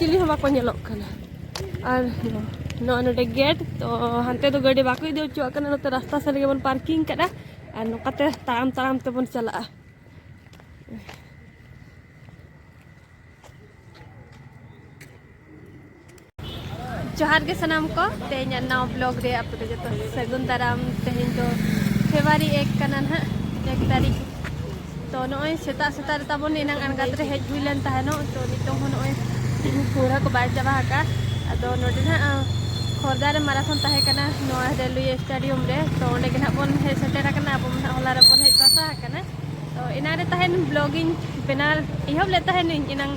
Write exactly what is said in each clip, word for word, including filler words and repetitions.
ᱪᱤᱞᱤ ᱦᱚᱸ ᱵᱟᱠᱚ ᱧᱮᱞᱚᱜ ᱠᱟᱱᱟ᱾ ᱟᱨ ᱱᱚᱜᱼᱚᱭ ᱱᱚᱰᱮ ᱜᱮᱴ, ᱛᱚ ᱦᱟᱱᱛᱮ ᱫᱚ ᱜᱟᱹᱰᱤ ᱵᱟᱠᱚ ᱤᱫᱤ ᱦᱚᱪᱚᱣᱟᱜ ᱠᱟᱱᱟ, ᱱᱚᱛᱮ ᱨᱟᱥᱛᱟ ᱥᱮᱫ ᱨᱮᱜᱮ ᱵᱚᱱ ᱯᱟᱨᱠᱤᱝ ᱠᱟᱫᱟ᱾ ᱟᱨ ᱱᱚᱝᱠᱟᱛᱮ ᱛᱟᱲᱟᱢ ᱛᱟᱲᱟᱢ ᱛᱮᱵᱚᱱ ᱪᱟᱞᱟᱜᱼᱟ᱾ ᱡᱚᱦᱟᱨ ᱜᱮ ᱥᱟᱱᱟᱢ ᱠᱚ, ᱛᱮᱦᱮᱧᱟᱜ ᱱᱟᱣᱟ ᱵᱞᱚᱜ ᱨᱮ ᱟᱯᱮ ᱫᱚ ᱡᱚᱛᱚ ᱥᱟᱹᱜᱩᱱ ᱫᱟᱨᱟᱢ᱾ ᱛᱮᱦᱮᱧ ᱫᱚ ᱯᱷᱮᱵᱽᱨᱩᱣᱟᱨᱤ ᱮᱠ ᱠᱟᱱᱟ ᱱᱟᱦᱟᱜ, ᱮᱠ ᱛᱟᱹᱨᱤᱠᱷ᱾ ᱛᱚ ᱱᱚᱜᱼᱚᱭ ᱥᱮᱛᱟᱜ ᱥᱮᱛᱟᱜ ᱨᱮ ᱛᱟᱵᱚᱱ ᱮᱱᱟᱝ ᱟᱬᱜᱟᱛ ᱨᱮ ᱦᱮᱡ ᱦᱩᱭ ᱞᱮᱱ ᱛᱟᱦᱮᱱᱚᱜ, ᱛᱚ ᱱᱤᱛᱚᱝ ᱦᱚᱸ ᱱᱚᱜᱼᱚᱭ ᱠᱩᱲᱦᱟᱹ ᱠᱚ ᱵᱟᱭ ᱪᱟᱵᱟ ᱟᱠᱟᱫᱼᱟ᱾ ᱟᱫᱚ ᱱᱚᱰᱮ ᱱᱟᱦᱟᱜ ᱠᱷᱚᱨᱫᱟ ᱨᱮ ᱢᱟᱨᱟᱛᱷᱚᱱ ᱛᱟᱦᱮᱸ ᱠᱟᱱᱟ ᱱᱚᱣᱟ ᱨᱮᱞᱣᱮ ᱥᱴᱮᱰᱤᱭᱟᱢ ᱨᱮ, ᱛᱚ ᱚᱸᱰᱮ ᱜᱮ ᱱᱟᱦᱟᱜ ᱵᱚᱱ ᱦᱮᱡ ᱥᱮᱴᱮᱨ ᱟᱠᱟᱱᱟ᱾ ᱟᱵᱚ ᱢᱟ ᱱᱟᱦᱟᱜ ᱦᱚᱞᱟ ᱨᱮᱵᱚᱱ ᱦᱮᱡ ᱵᱟᱥᱟ ᱟᱠᱟᱱᱟ᱾ ᱛᱚ ᱮᱱᱟᱝ ᱨᱮ ᱛᱟᱦᱮᱱ ᱵᱞᱚᱜ ᱤᱧ ᱵᱮᱱᱟᱣ ᱮᱦᱚᱵ ᱞᱮᱫ ᱛᱟᱦᱮᱱᱤᱧ ᱮᱱᱟᱝ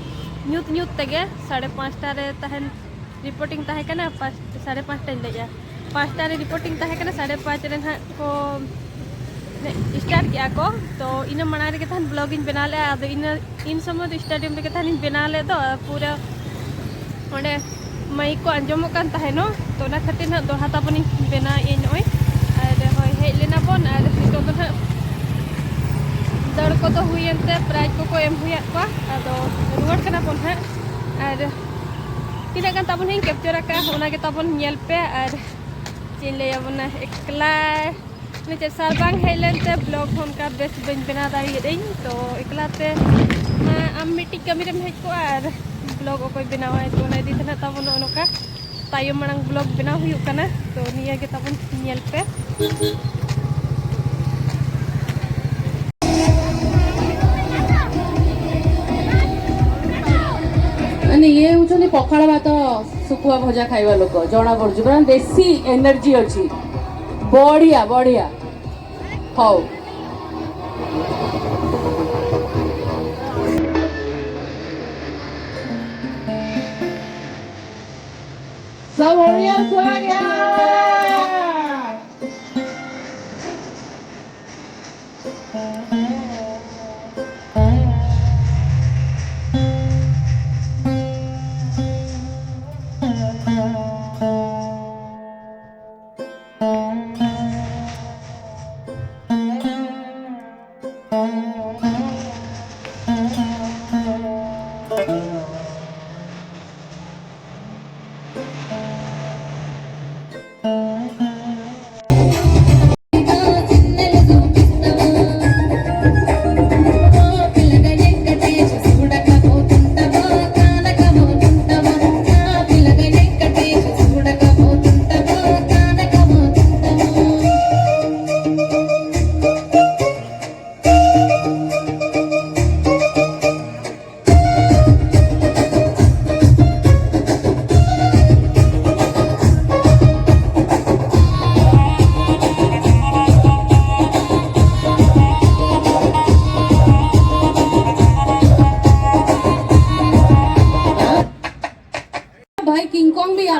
ᱧᱩᱛ ᱧᱩᱛ ᱛᱮᱜᱮ, ᱥᱟᱲᱮ ᱯᱟᱸᱪᱴᱟ ᱨᱮ ᱛᱟᱦᱮᱱ ᱨᱤᱯᱳᱨᱴᱤᱝ ᱛᱟᱦᱮᱸ ᱠᱟᱱᱟ, ᱯᱟᱸᱪ ᱥᱟᱲᱮ ᱯᱟᱸᱪᱴᱟᱧ ᱞᱟᱹᱭᱮᱜᱼᱟ, ᱯᱟᱸᱪᱴᱟ ᱨᱮ ᱨᱤᱯᱳᱨᱴᱤᱝ ᱛᱟᱦᱮᱸ ᱠᱟᱱᱟ, ᱥᱟᱲᱮ ᱯᱟᱸᱪ ᱨᱮ ᱱᱟᱦᱟᱜ ᱠᱚ ᱥᱴᱟᱨᱴ ᱠᱮᱜᱼᱟ ᱠᱚ᱾ ᱛᱚ ᱤᱱᱟᱹ ᱢᱟᱲᱟᱝ ᱨᱮᱜᱮ ᱛᱟᱦᱮᱱ ᱵᱞᱚᱜ ᱤᱧ ᱵᱮᱱᱟᱣ ᱞᱮᱜᱼᱟ᱾ ᱟᱫᱚ ᱤᱱᱟᱹ ᱤᱱ ᱥᱚᱢᱚᱭ ᱫᱚ ᱥᱴᱮᱰᱤᱭᱟᱢ ᱨᱮᱜᱮ ᱛᱟᱦᱮᱱᱤᱧ ᱵᱮᱱᱟᱣ ᱞᱮᱫ ᱫᱚ, ᱯᱩᱨᱟᱹ ᱚᱸᱰᱮ ᱢᱟᱭᱤᱠ ᱠᱚ ᱟᱸᱡᱚᱢᱚᱜ ᱠᱟᱱ ᱛᱟᱦᱮᱱᱚᱜ, ᱛᱚ ᱚᱱᱟ ᱠᱷᱟᱹᱛᱤᱨ ᱱᱟᱦᱟᱜ ᱫᱚᱦᱲᱟ ᱛᱟᱵᱚᱱᱤᱧ ᱵᱮᱱᱟᱣᱮᱫᱼᱟᱹᱧ ᱱᱚᱜᱼᱚᱭ᱾ ᱟᱨ ᱦᱳᱭ, ᱦᱮᱡ ᱞᱮᱱᱟ ᱵᱚᱱ, ᱟᱨ ᱱᱤᱛᱚᱜ ᱫᱚ ᱱᱟᱦᱟᱜ ᱫᱟᱹᱲ ᱠᱚᱫᱚ ᱦᱩᱭᱮᱱ ᱛᱮ ᱯᱨᱟᱭᱤᱡᱽ ᱠᱚᱠᱚ ᱮᱢ ᱦᱩᱭᱟᱫ ᱠᱚᱣᱟ᱾ ᱟᱫᱚ ᱨᱩᱣᱟᱹᱲ ᱠᱟᱱᱟ ᱵᱚᱱ ᱦᱟᱸᱜ, ᱟᱨ ᱛᱤᱱᱟᱹᱜ ᱜᱟᱱ ᱛᱟᱵᱚᱱ ᱦᱟᱸᱜ ᱤᱧ ᱠᱮᱯᱪᱟᱨ ᱟᱠᱟᱫᱼᱟ, ᱚᱱᱟ ᱜᱮ ᱛᱟᱵᱚᱱ ᱧᱮᱞ ᱯᱮ᱾ ᱟᱨ ᱪᱮᱫ ᱤᱧ ᱞᱟᱹᱭᱟᱵᱚᱱᱟ, ᱮᱠᱞᱟ ᱢᱟᱱᱮ ᱪᱮᱫ ᱥᱟᱨ ᱵᱟᱝ ᱦᱮᱡ ᱞᱮᱱᱛᱮ ᱵᱞᱚᱜ ᱦᱚᱸ ᱚᱱᱠᱟ ᱵᱮᱥ ᱵᱟᱹᱧ ᱵᱮᱱᱟᱣ ᱫᱟᱲᱮᱭᱟᱫᱟᱹᱧ᱾ ᱛᱚ ᱮᱠᱞᱟ ᱛᱮ ᱢᱟ ᱟᱢ ᱢᱤᱫᱴᱤᱡ ᱠᱟᱹᱢᱤ ᱨᱮᱢ ᱦᱮᱡ ᱠᱚᱜᱼᱟ ᱟᱨ ᱵᱞᱚᱜ ᱚᱠᱚᱭ ᱵᱮᱱᱟᱣᱟᱭ? ᱛᱚ ᱚᱱᱟ ᱤᱫᱤ ᱛᱮ ᱱᱟᱜ ᱛᱟᱵᱚᱱ ᱱᱚᱜᱼᱚ ᱱᱚᱝᱠᱟ ᱛᱟᱭᱚᱢ ᱢᱟᱲᱟᱝ ᱵᱞᱚᱜ ᱵᱮᱱᱟᱣ ᱦᱩᱭᱩᱜ ᱠᱟᱱᱟ᱾ ᱛᱚ ᱱᱤᱭᱟᱹ ᱜᱮ ᱛᱟᱵᱚᱱ ᱧᱮᱞ ᱯᱮ᱾ ମାନେ ଇଏ ହେଉଛନ୍ତି ପଖାଳ ଭାତ, ଶୁଖୁଆ ଭଜା ଖାଇବା ଲୋକ, ଜଣା ପଡୁଛି ପୁରା ଦେଶୀ ଏନର୍ଜି ଅଛି। ବଢିଆ, ବଢିଆ। ହଉ। ସବୁ ଓଡ଼ିଆ ଛୁଆ ଆଜ୍ଞା।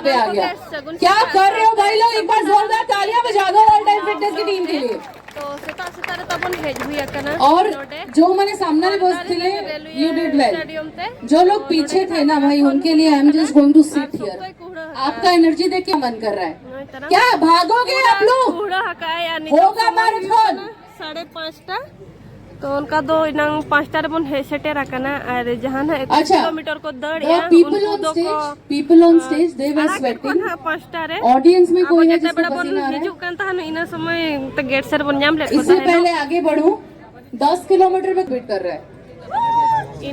पे आ गया। क्या कर रहे हो भाई लोग, एक बार जोरदार तालियां बजा दो ऑल टाइम फिटनेस की टीम के लिए। तो सेता सेता रे तबन हेज हुई अकना। और जो मैंने सामने में बसते, you did well। जो लोग पीछे थे ना भाई, उनके लिए I am just going to sit here। आपका एनर्जी देख के मन कर रहा है। क्या भागोगे आप लोग? होगा मैराथन। साढ़े पाँचटा। तो उनका दो इनांग पाँचटा रे बन हे सेटेर अकना। और जहां ना एक अच्छा, किलोमीटर को दौड़ या, people on stage, people on stage, they were sweating। पाँचटा रे ऑडियंस में कोई है जिसको पसीना आ रहा है? हिजुक कान तहन इना समय तो गेट से बन जाम लेट इससे पहले आगे बढ़ूं, दस किलोमीटर में बीट कर रहा है।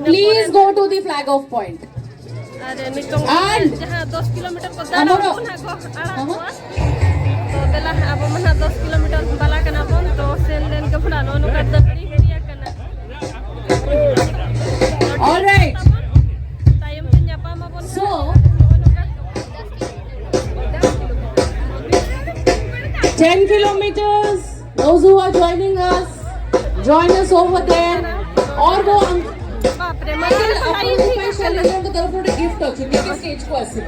Please go to the flag off point। ᱟᱨ ᱱᱤᱛᱚᱝ ᱟᱨ ᱡᱟᱦᱟᱸ ᱫᱚᱥ ᱠᱤᱞᱳᱢᱤᱴᱟᱨ ᱠᱚ ᱫᱟᱬᱟ ᱟᱵᱚ ᱠᱚ ᱱᱟᱦᱟᱜ ᱠᱚ ᱟᱲᱟᱜ ᱠᱚᱣᱟ᱾ ᱛᱚ ᱫᱮᱞᱟ ᱟᱵᱚ ᱢᱟ ᱱᱟᱦᱟᱜ ᱫᱚᱥ ᱠᱤᱞᱳᱢᱤᱴᱟᱨ ᱵᱟᱞᱟ ᱠᱟᱱᱟ ᱵᱚᱱ, ᱛᱚ ᱥᱮᱱ ᱞᱮᱱ ᱜᱮ ᱵᱚᱱ ᱱᱚᱜᱼᱚ ᱱᱚᱝᱠᱟ ᱫᱟᱹᱲ ᱦᱩᱭ ᱟᱠᱟᱱᱟ᱾ All right. ᱛᱟᱭᱚᱢ ᱛᱮ ᱧᱟᱯᱟᱢ ᱟᱵᱚᱱ᱾ So, ᱱᱚᱜᱼᱚ ᱱᱚᱝᱠᱟ ten kilometers. Those who are joining us, join us over there. और वो अंकल अपने रुपए से लेने को तरफ उन्हें गिफ्ट हो चुके हैं स्टेज को ऐसे।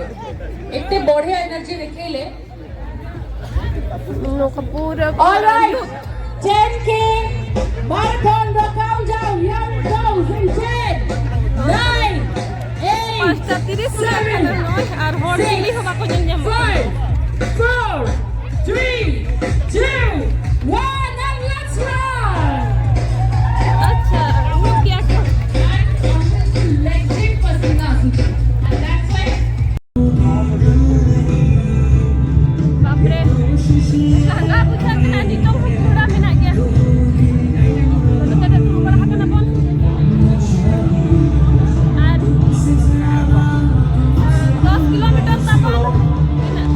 इतने बढ़िया energy दिखेले। All right, ten K marathon knockout down young girls in ten, nine, eight, seven, six, five, four, three, two, one, and let's run! अच्छा, वो क्या क्या? Electric पसीना आ चुका है। And that's why बाप रे, ᱞᱟᱸᱜᱟ ᱵᱩᱡᱷᱟᱹᱜ ᱠᱟᱱᱟ, ᱱᱤᱛᱚᱝ ᱦᱚᱸ ᱛᱷᱚᱲᱟ ᱢᱮᱱᱟᱜ ᱜᱮᱭᱟ᱾ ᱱᱚᱛᱮ ᱨᱮ ᱫᱩᱲᱩᱵ ᱵᱟᱲᱟ ᱟᱠᱟᱱᱟ ᱵᱚᱱ᱾ ᱟᱨ ᱫᱚᱥ ᱠᱤᱞᱳᱢᱤᱴᱟᱨ ᱛᱟᱵᱚᱱ ᱛᱤᱱᱟᱹᱜ?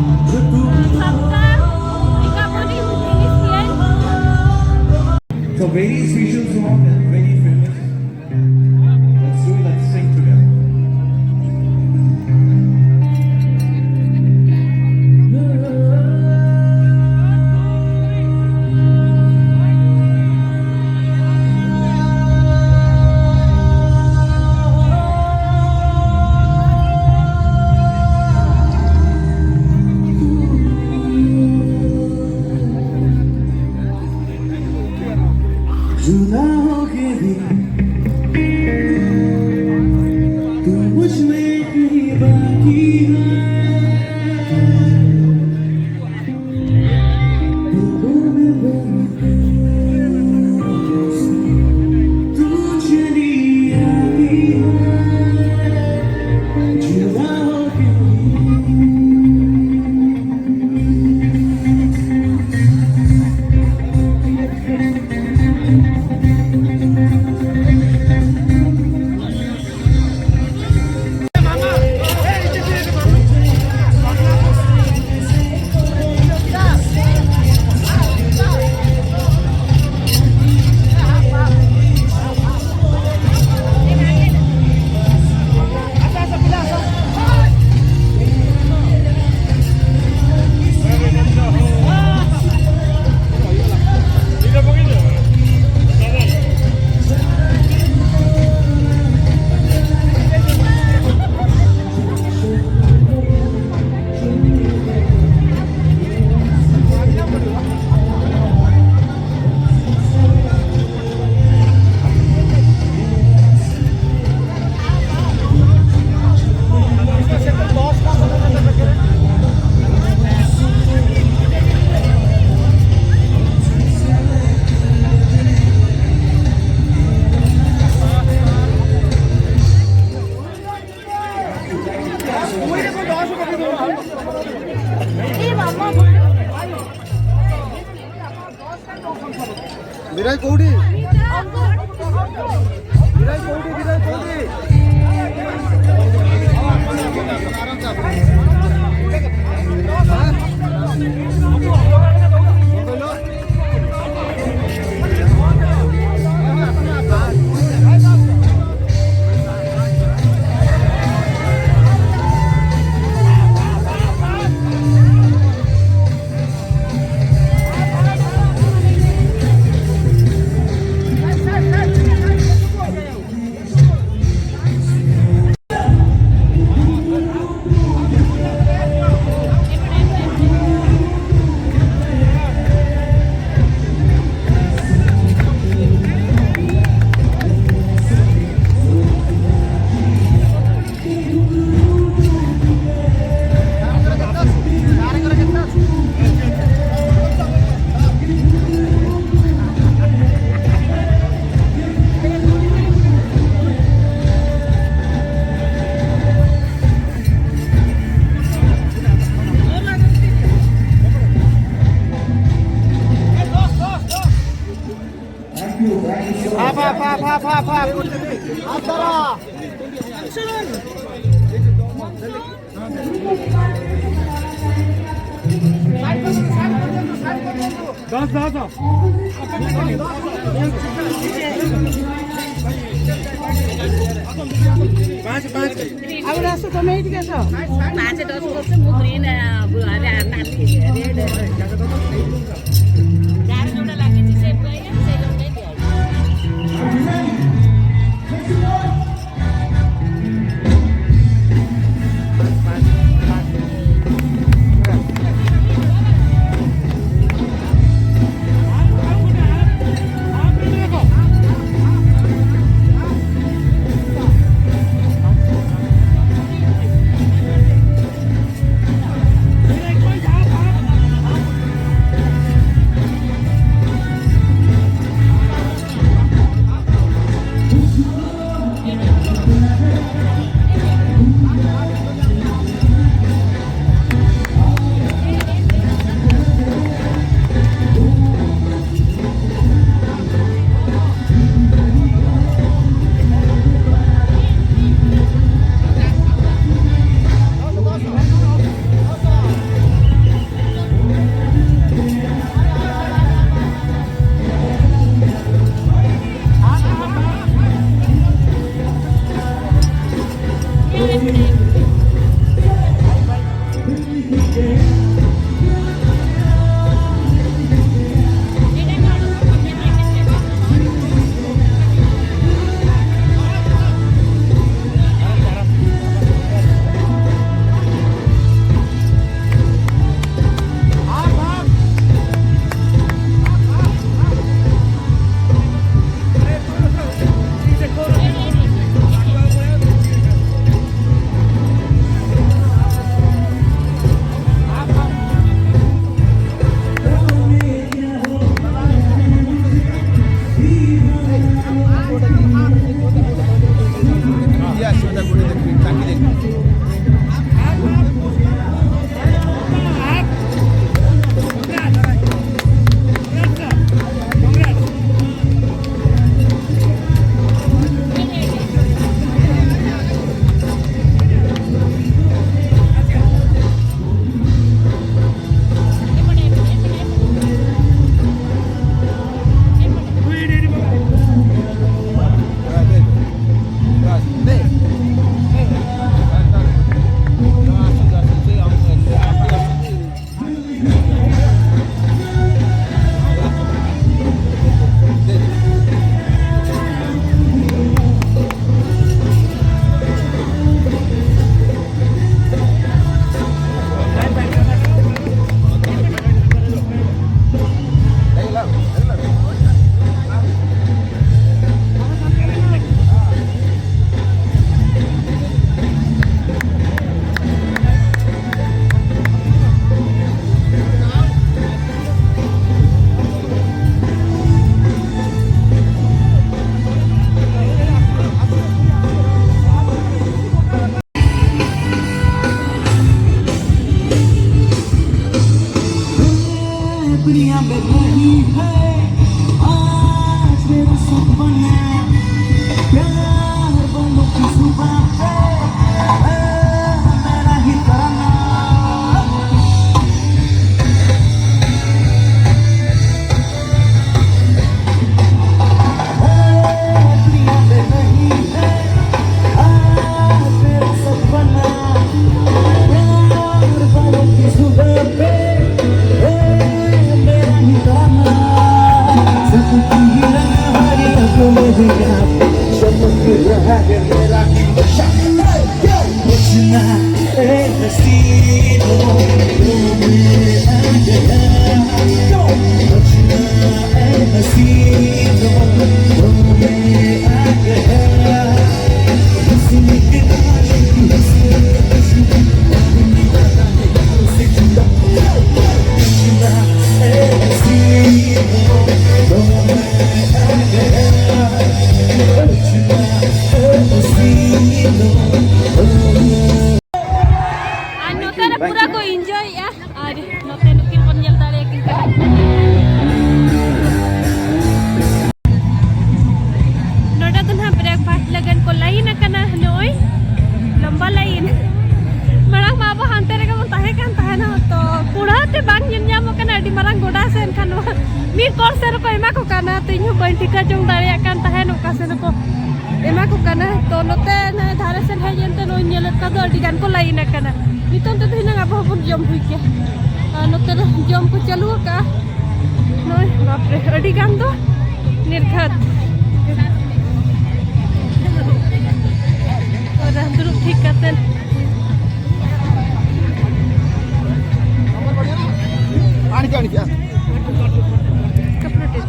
ᱥᱟᱛᱴᱟ ᱮᱠᱟᱵᱚᱱ ᱤᱧ finish ᱠᱮᱜᱼᱟᱹᱧ᱾ So very special song and very famous. Let's do it, let's sing together. जुदा हो गए भी, तू मुझ में कहीं बाकी है। तू चली आती है, जुदा हो गए भी। बिराई कौड़ी, बिराई कौड़ी, बिराई कौड़ी। ᱯᱷᱟ, ᱯᱷᱟ, ᱯᱷᱟ, ᱯᱷᱟ᱾ ᱟᱨ ᱫᱟᱨᱟ᱾ ᱫᱚᱥ, ᱫᱚᱥ, ᱫᱚᱥ᱾ ᱯᱟᱸᱪ, ᱯᱟᱸᱪ᱾ ᱟᱵᱚ ᱫᱚ ᱥᱩᱛᱟᱹᱢ ᱦᱮᱡ ᱜᱮᱭᱟ ᱛᱚ? ᱯᱟᱸᱪ, ᱫᱚᱥ ᱵᱚᱪᱷᱚᱨ ᱢᱩᱫᱽ ᱨᱮ ᱟᱨ ᱟᱨ ᱱᱟᱹᱞᱤ ᱨᱮ᱾ ᱡᱟᱨ ᱡᱚᱲᱟ ᱞᱟᱹᱜᱤᱫ ᱥᱮ ᱵᱟᱭᱟ, ᱥᱮ ᱡᱚᱢ ᱞᱟᱹᱜᱤᱫ᱾ दुनिया में नहीं है आज मेरा सुख बनना, प्यार वालों की जुबान पे है मेरा ही तराना। ᱟᱨ ᱱᱚᱛᱮ ᱨᱮ ᱯᱩᱨᱟᱹ ᱠᱚ ᱤᱱᱡᱚᱭᱮᱜᱼᱟ᱾ ᱟᱨ ᱱᱚᱛᱮ ᱱᱩᱠᱤᱱ ᱵᱚᱱ ᱧᱮᱞ ᱫᱟᱲᱮᱭᱟᱠᱤᱱ ᱠᱟᱱᱟ᱾ ᱱᱚᱰᱮ ᱫᱚ ᱱᱟᱦᱟᱜ ᱵᱨᱮᱠᱯᱷᱟᱥᱴ ᱞᱟᱹᱜᱤᱫ ᱠᱚ ᱞᱟᱭᱤᱱ ᱟᱠᱟᱱᱟ, ᱱᱚᱜᱼᱚᱭ ᱞᱚᱢᱵᱟ ᱞᱟᱭᱤᱱ᱾ ᱢᱟᱲᱟᱝ ᱢᱟ ᱟᱵᱚ ᱦᱟᱱᱛᱮ ᱨᱮᱜᱮ ᱵᱚᱱ ᱛᱟᱦᱮᱸ ᱠᱟᱱ ᱛᱟᱦᱮᱱᱟ, ᱛᱚ ᱠᱩᱲᱦᱟᱹ ᱛᱮ ᱵᱟᱝ ᱧᱮᱞ ᱧᱟᱢᱚᱜ ᱠᱟᱱᱟ, ᱟᱹᱰᱤ ᱢᱟᱨᱟᱝ ᱜᱚᱰᱟ ᱥᱮ, ᱮᱱᱠᱷᱟᱱ ᱱᱚᱣᱟ ᱢᱤᱫ ᱠᱚᱬ ᱥᱮᱫ ᱨᱮᱠᱚ ᱮᱢᱟ ᱠᱚ ᱠᱟᱱᱟ, ᱛᱚ ᱤᱧ ᱦᱚᱸ ᱵᱟᱹᱧ ᱴᱷᱤᱠᱟᱹ ᱡᱚᱝ ᱫᱟᱲᱮᱭᱟᱜ ᱠᱟᱱ ᱛᱟᱦᱮᱱ ᱚᱠᱟ ᱥᱮᱫ ᱨᱮᱠᱚ ᱮᱢᱟ ᱠᱚ ᱠᱟᱱᱟ᱾ ᱛᱚ ᱱᱚᱛᱮ ᱱᱚᱜᱼᱚᱭ ᱫᱷᱟᱨᱮ ᱥᱮᱱ ᱦᱮᱡ ᱮᱱᱛᱮ ᱱᱚᱜᱼᱚᱭ ᱧᱮᱞᱮᱫ ᱠᱚᱣᱟ ᱫᱚ ᱟᱹᱰᱤ ᱜᱟᱱ ᱠᱚ ᱞᱟᱭᱤᱱ ᱟᱠᱟᱱᱟ᱾ ᱱᱤᱛᱚᱝ ᱛᱮᱫᱚ ᱦᱤᱱᱟᱹᱝ ᱟᱵᱚ ᱦᱚᱸᱵᱚᱱ ᱡᱚᱢ ᱦᱩᱭ ᱠᱮᱭᱟ᱾ ᱟᱨ ᱱᱚᱛᱮ ᱨᱮ ᱡᱚᱢ ᱠᱚ ᱪᱟᱹᱞᱩ ᱟᱠᱟᱫᱼᱟ᱾ ᱱᱚᱜᱼᱚᱭ ᱵᱟᱯᱨᱮ, ᱟᱹᱰᱤ ᱜᱟᱱ ᱫᱚ ᱱᱤᱨᱜᱷᱟᱛ᱾ ᱚᱨᱟ ᱫᱩᱲᱩᱵ ᱴᱷᱤᱠ ᱠᱟᱛᱮ᱾ ᱟᱹᱬᱤᱡ, ᱟᱹᱬᱤᱡ, ᱟᱹᱬᱤᱡ᱾ ᱠᱟᱯᱲᱟ ᱴᱮᱯ᱾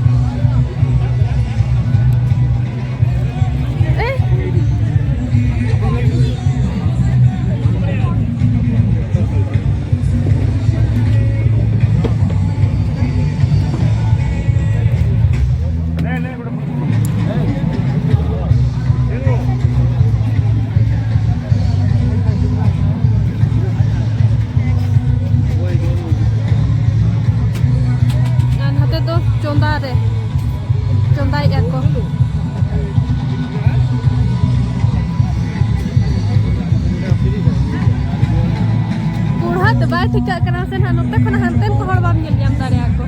ᱥᱮ ᱱᱟᱦᱟᱜ ᱱᱚᱛᱮ ᱠᱷᱚᱱᱟᱜ ᱦᱟᱱᱛᱮᱱ ᱠᱚ ᱦᱚᱲ ᱵᱟᱢ ᱧᱮᱞ ᱧᱟᱢ ᱫᱟᱲᱮᱭᱟᱠᱚ᱾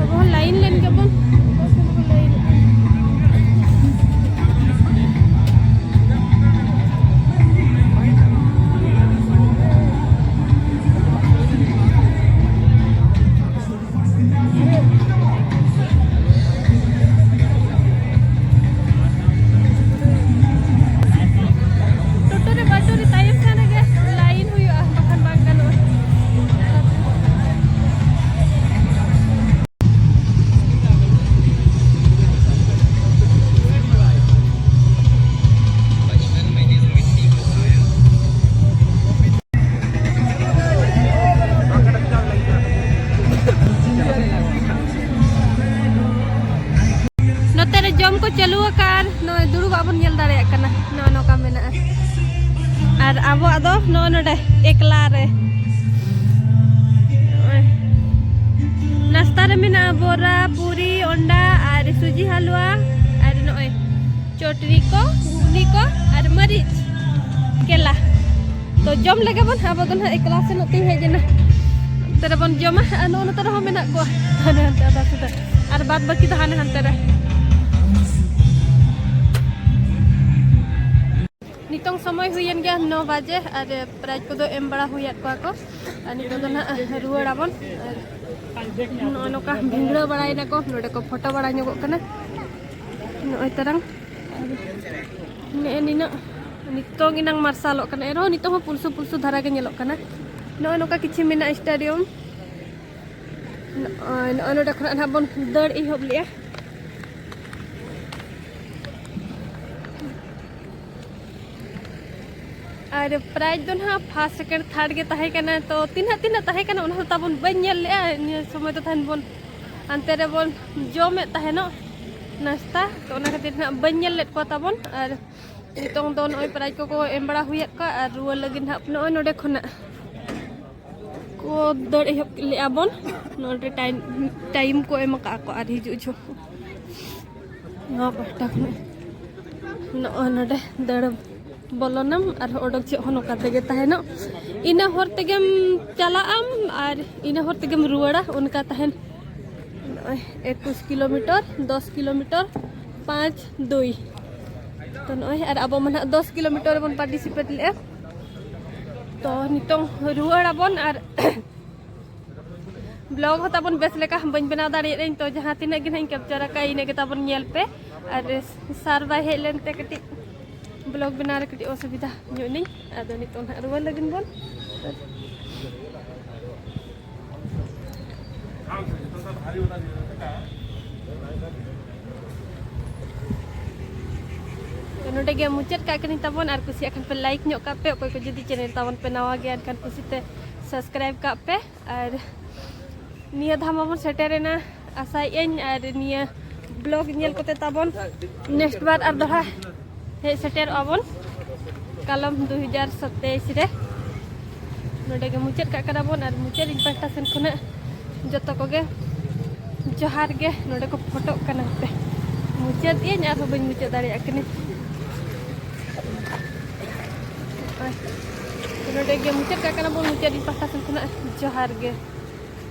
ᱟᱵᱚ ᱦᱚᱸ ᱞᱟᱭᱤᱱ ᱞᱮᱱ ᱜᱮᱵᱚᱱ᱾ ᱴᱳᱴᱳ ᱨᱮ ᱵᱟᱹᱴᱩ ᱨᱮ ᱛᱟᱭᱚᱢ ᱥᱮᱱ ᱨᱮᱜᱮ ᱞᱟᱭᱤᱱ ᱦᱩᱭᱩᱜᱼᱟ, ᱵᱟᱠᱷᱟᱱ ᱵᱟᱝ ᱜᱟᱱᱚᱜᱼᱟ᱾ ᱱᱚᱛᱮ ᱨᱮ ᱡᱚᱢ ᱠᱚ ᱪᱟᱹᱞᱩ ᱟᱠᱟᱱ, ᱱᱚᱜᱼᱚᱭ ᱫᱩᱲᱩᱵᱟᱜ ᱵᱚᱱ ᱧᱮᱞ ᱫᱟᱲᱮᱭᱟᱜ ᱠᱟᱱᱟ, ᱱᱚᱜᱼᱚ ᱱᱚᱝᱠᱟ ᱢᱮᱱᱟᱜᱼᱟ᱾ ᱟᱨ ᱟᱵᱚᱣᱟᱜ ᱫᱚ ᱱᱚᱜᱼᱚ ᱱᱚᱰᱮ ᱮᱠᱞᱟ ᱨᱮ᱾ ᱱᱚᱜᱼᱚᱭ ᱱᱟᱥᱛᱟ ᱨᱮ ᱢᱮᱱᱟᱜᱼᱟ ᱵᱚᱨᱟ, ᱯᱩᱨᱤ, ᱚᱱᱰᱟ ᱟᱨ ᱥᱩᱡᱤ ᱦᱟᱞᱣᱟ ᱟᱨ ᱱᱚᱜᱼᱚᱭ ᱪᱚᱴᱨᱤ ᱠᱚ, ᱜᱷᱩᱜᱽᱱᱤ ᱠᱚ ᱟᱨ ᱢᱟᱹᱨᱤᱪ ᱠᱮᱞᱟ᱾ ᱛᱚ ᱡᱚᱢ ᱞᱮᱜᱮ ᱵᱚᱱ, ᱟᱵᱚ ᱫᱚ ᱱᱟᱦᱟᱜ ᱮᱠᱞᱟ ᱥᱮᱱᱚᱜ ᱛᱤᱧ ᱦᱮᱡ ᱮᱱᱟ᱾ ᱚᱱᱛᱮ ᱨᱮᱵᱚᱱ ᱡᱚᱢᱟ ᱟᱨ ᱱᱚᱜᱼᱚ ᱱᱚᱛᱮ ᱨᱮᱦᱚᱸ ᱢᱮᱱᱟᱜ ᱠᱚᱣᱟ ᱦᱟᱱᱮ ᱦᱟᱱᱛᱮ ᱟᱫᱷᱟ ᱥᱩᱫᱷᱟᱹ, ᱟᱨ ᱵᱟᱫ ᱵᱟᱹᱠᱤ ᱫᱚ ᱦᱟᱱᱮ ᱦᱟᱱᱛᱮ ᱨᱮ᱾ ᱱᱤᱛᱚᱝ ᱥᱚᱢᱚᱭ ᱦᱩᱭᱮᱱ ᱜᱮᱭᱟ ᱱᱚ ᱵᱟᱡᱮ ᱟᱨ ᱯᱨᱟᱭᱤᱡᱽ ᱠᱚᱫᱚ ᱮᱢ ᱵᱟᱲᱟ ᱦᱩᱭᱟᱫ ᱠᱚᱣᱟ ᱠᱚ᱾ ᱟᱨ ᱱᱤᱛᱚᱜ ᱫᱚ ᱱᱟᱦᱟᱜ ᱨᱩᱣᱟᱹᱲ ᱟᱵᱚᱱ᱾ ᱟᱨ ᱱᱚᱜᱼᱚ ᱱᱚᱝᱠᱟ ᱵᱷᱤᱸᱫᱽᱲᱟᱹ ᱵᱟᱲᱟᱭᱮᱱᱟ ᱠᱚ, ᱱᱚᱰᱮ ᱠᱚ ᱯᱷᱳᱴᱳ ᱵᱟᱲᱟ ᱧᱚᱜᱚᱜ ᱠᱟᱱᱟ᱾ ᱱᱚᱜᱼᱚᱭ ᱛᱟᱨᱟᱝ ᱟᱨ ᱱᱮᱜᱼᱮ ᱱᱤᱱᱟᱹᱜ ᱱᱤᱛᱚᱝ ᱮᱱᱟᱝ ᱢᱟᱨᱥᱟᱞᱚᱜ ᱠᱟᱱᱟ, ᱮᱱᱨᱮᱦᱚᱸ ᱱᱤᱛᱚᱝ ᱦᱚᱸ ᱯᱩᱞᱥᱩ ᱯᱩᱞᱥᱩ ᱫᱷᱟᱨᱟ ᱜᱮ ᱧᱮᱞᱚᱜ ᱠᱟᱱᱟ᱾ ᱱᱚᱜᱼᱚᱭ ᱱᱚᱝᱠᱟ ᱠᱤᱪᱷᱩ ᱢᱮᱱᱟᱜᱼᱟ ᱥᱴᱮᱰᱤᱭᱟᱢ᱾ ᱱᱚᱜᱼᱚᱭ, ᱱᱚᱜᱼᱚᱭ ᱱᱚᱰᱮ ᱠᱷᱚᱱᱟᱜ ᱱᱟᱦᱟᱜ ᱵᱚᱱ ᱫᱟᱹᱲ ᱮᱦᱚᱵ ᱞᱮᱜᱼᱟ᱾ ᱟᱨ ᱯᱨᱟᱭᱤᱡᱽ ᱫᱚ ᱱᱟᱦᱟᱜ ᱯᱷᱟᱥᱴ, ᱥᱮᱠᱮᱱᱰ, ᱛᱷᱟᱨᱰ ᱜᱮ ᱛᱟᱦᱮᱸ ᱠᱟᱱᱟ᱾ ᱛᱚ ᱛᱤᱱᱟᱹᱜ, ᱛᱤᱱᱟᱹᱜ ᱛᱟᱦᱮᱸ ᱠᱟᱱᱟ ᱚᱱᱟ ᱫᱚ ᱛᱟᱵᱚᱱ ᱵᱟᱹᱧ ᱧᱮᱞ ᱞᱮᱜᱼᱟ᱾ ᱱᱤᱭᱟᱹ ᱥᱚᱢᱚᱭ ᱫᱚ ᱛᱟᱦᱮᱱ ᱵᱚᱱ ᱦᱟᱱᱛᱮ ᱨᱮᱵᱚᱱ ᱡᱚᱢᱮᱫ ᱛᱟᱦᱮᱱᱚᱜ ᱱᱟᱥᱛᱟ, ᱛᱚ ᱚᱱᱟ ᱠᱷᱟᱹᱛᱤᱨ ᱱᱟᱦᱟᱜ ᱵᱟᱹᱧ ᱧᱮᱞ ᱞᱮᱫ ᱠᱚᱣᱟ ᱛᱟᱵᱚᱱ᱾ ᱟᱨ ᱱᱤᱛᱚᱝ ᱫᱚ ᱱᱚᱜᱼᱚᱭ ᱯᱨᱟᱭᱤᱡᱽ ᱠᱚᱠᱚ ᱮᱢ ᱵᱟᱲᱟ ᱦᱩᱭᱟᱫ ᱠᱚᱣᱟ ᱟᱨ ᱨᱩᱣᱟᱹᱲ ᱞᱟᱹᱜᱤᱫ ᱱᱟᱦᱟᱜ ᱱᱚᱜᱼᱚᱭ ᱱᱚᱰᱮ ᱠᱷᱚᱱᱟᱜ ᱠᱚ ᱫᱟᱹᱲ ᱮᱦᱚᱵ ᱞᱮᱜᱼᱟ ᱵᱚᱱ᱾ ᱱᱚᱰᱮ ᱴᱟᱭᱤᱢ, ᱴᱟᱭᱤᱢ ᱠᱚ ᱮᱢ ᱟᱠᱟᱫ ᱠᱚ ᱟᱨ ᱦᱤᱡᱩᱜ ᱡᱚᱦᱚᱜ ᱱᱚᱣᱟ ᱯᱟᱦᱴᱟ ᱠᱷᱚᱱᱟᱜ ᱱᱚᱜᱼᱚᱭ ᱱᱚᱰᱮ ᱫᱟᱹᱲ ᱵᱚᱞᱚᱱᱟᱢ ᱟᱨ ᱚᱰᱚᱠ ᱡᱚᱦᱚᱜ ᱦᱚᱸ ᱱᱚᱝᱠᱟ ᱛᱮᱜᱮ ᱛᱟᱦᱮᱱᱚᱜ᱾ ᱤᱱᱟᱹ ᱦᱚᱨ ᱛᱮᱜᱮᱢ ᱪᱟᱞᱟᱜ ᱟᱢ ᱟᱨ ᱤᱱᱟᱹ ᱦᱚᱨ ᱛᱮᱜᱮᱢ ᱨᱩᱣᱟᱹᱲᱟ, ᱚᱱᱠᱟ ᱛᱟᱦᱮᱱ᱾ ᱱᱚᱜᱼᱚᱭ ᱮᱠᱩᱥ ᱠᱤᱞᱳᱢᱤᱴᱟᱨ, ᱫᱚᱥ ᱠᱤᱞᱳᱢᱤᱴᱟᱨ, ᱯᱟᱸᱪ ᱫᱩᱭ᱾ ᱛᱚ ᱱᱚᱜᱼᱚᱭ ᱟᱨ ᱟᱵᱚ ᱢᱟ ᱱᱟᱦᱟᱜ ᱫᱚᱥ ᱠᱤᱞᱳᱢᱤᱴᱟᱨ ᱨᱮᱵᱚᱱ ᱯᱟᱨᱴᱤᱥᱤᱯᱮᱴ ᱞᱮᱜᱼᱟ᱾ ᱛᱚ ᱱᱤᱛᱚᱝ ᱨᱩᱣᱟᱹᱲ ᱟᱵᱚᱱ ᱟᱨ ᱵᱞᱚᱜ ᱦᱚᱸ ᱛᱟᱵᱚᱱ ᱵᱮᱥ ᱞᱮᱠᱟ ᱵᱟᱹᱧ ᱵᱮᱱᱟᱣ ᱫᱟᱲᱮᱭᱟᱜ ᱟᱹᱧ, ᱛᱚ ᱡᱟᱦᱟᱸ ᱛᱤᱱᱟᱹᱜ ᱜᱮ ᱱᱟᱦᱟᱜ ᱤᱧ ᱠᱮᱯᱪᱟᱨ ᱟᱠᱟᱫᱼᱟ ᱤᱱᱟᱹ ᱜᱮ ᱛᱟᱵᱚᱱ ᱧᱮᱞ ᱯᱮ᱾ ᱟᱨ ᱥᱟᱨ ᱵᱟᱭ ᱦᱮᱡ ᱞᱮᱱᱛᱮ ᱠᱟᱹᱴᱤᱡ ᱵᱞᱚᱜ ᱵᱮᱱᱟᱣ ᱨᱮ ᱠᱟᱹᱴᱤᱡ ᱚᱥᱩᱵᱤᱫᱟ ᱧᱚᱜ ᱮᱱᱟᱹᱧ᱾ ᱟᱫᱚ ᱱᱤᱛᱚᱜ ᱱᱟᱦᱟᱜ ᱨᱩᱣᱟᱹᱲ ᱞᱟᱹᱜᱤᱫ ᱵᱚᱱ᱾ ᱛᱚ ᱱᱚᱰᱮ ᱜᱮ ᱢᱩᱪᱟᱹᱫ ᱠᱟᱜ ᱠᱟᱹᱱᱟᱹᱧ ᱛᱟᱵᱚᱱ, ᱟᱨ ᱠᱩᱥᱤᱭᱟᱜ ᱠᱷᱟᱱ ᱯᱮ ᱞᱟᱭᱤᱠ ᱧᱚᱜ ᱠᱟᱜ ᱯᱮ, ᱚᱠᱚᱭ ᱠᱚ ᱡᱩᱫᱤ ᱪᱮᱱᱮᱞ ᱛᱟᱵᱚᱱ ᱯᱮ ᱱᱟᱣᱟ ᱜᱮᱭᱟ ᱮᱱᱠᱷᱟᱱ ᱠᱩᱥᱤᱛᱮ ᱥᱟᱵᱥᱠᱨᱟᱭᱤᱵ ᱠᱟᱜ ᱯᱮ᱾ ᱟᱨ ᱱᱤᱭᱟᱹ ᱫᱷᱟᱣ ᱢᱟᱵᱚᱱ ᱥᱮᱴᱮᱨᱮᱱᱟ, ᱟᱥᱟᱭᱮᱫ ᱟᱹᱧ, ᱟᱨ ᱱᱤᱭᱟᱹ ᱵᱞᱚᱜ ᱧᱮᱞ ᱠᱚᱛᱮ ᱛᱟᱵᱚᱱ ᱱᱮᱠᱥᱴ ᱵᱟᱨ ᱟᱨ ᱫᱚᱦᱲᱟ ᱦᱮᱡ ᱥᱮᱴᱮᱨᱚᱜᱼᱟ ᱵᱚᱱ ᱠᱟᱞᱚᱢ ᱫᱩ ᱦᱟᱡᱟᱨ ᱥᱟᱛᱟᱭᱤᱥ ᱨᱮ᱾ ᱱᱚᱰᱮ ᱜᱮ ᱢᱩᱪᱟᱹᱫ ᱠᱟᱜ ᱠᱟᱱᱟ ᱵᱚᱱ, ᱟᱨ ᱢᱩᱪᱟᱹᱫ ᱤᱧ ᱯᱟᱦᱴᱟ ᱥᱮᱱ ᱠᱷᱚᱱᱟᱜ ᱡᱚᱛᱚ ᱠᱚᱜᱮ ᱡᱚᱦᱟᱨ ᱜᱮ᱾ ᱱᱚᱰᱮ ᱠᱚ ᱯᱷᱳᱴᱳᱜ ᱠᱟᱱᱟ, ᱦᱟᱯᱮ ᱢᱩᱪᱟᱹᱫ ᱤᱧ ᱟᱨᱦᱚᱸ ᱵᱟᱹᱧ ᱢᱩᱪᱟᱹᱫ ᱫᱟᱲᱮᱭᱟᱜ ᱠᱟᱹᱱᱟᱹᱧ᱾ ᱱᱚᱰᱮ ᱜᱮ ᱢᱩᱪᱟᱹᱫ ᱠᱟᱜ ᱠᱟᱱᱟ ᱵᱚᱱ, ᱢᱩᱪᱟᱹᱫ ᱤᱧ ᱯᱟᱦᱴᱟ ᱥᱮᱱ ᱠᱷᱚᱱᱟᱜ ᱡᱚᱦᱟᱨ ᱜᱮ᱾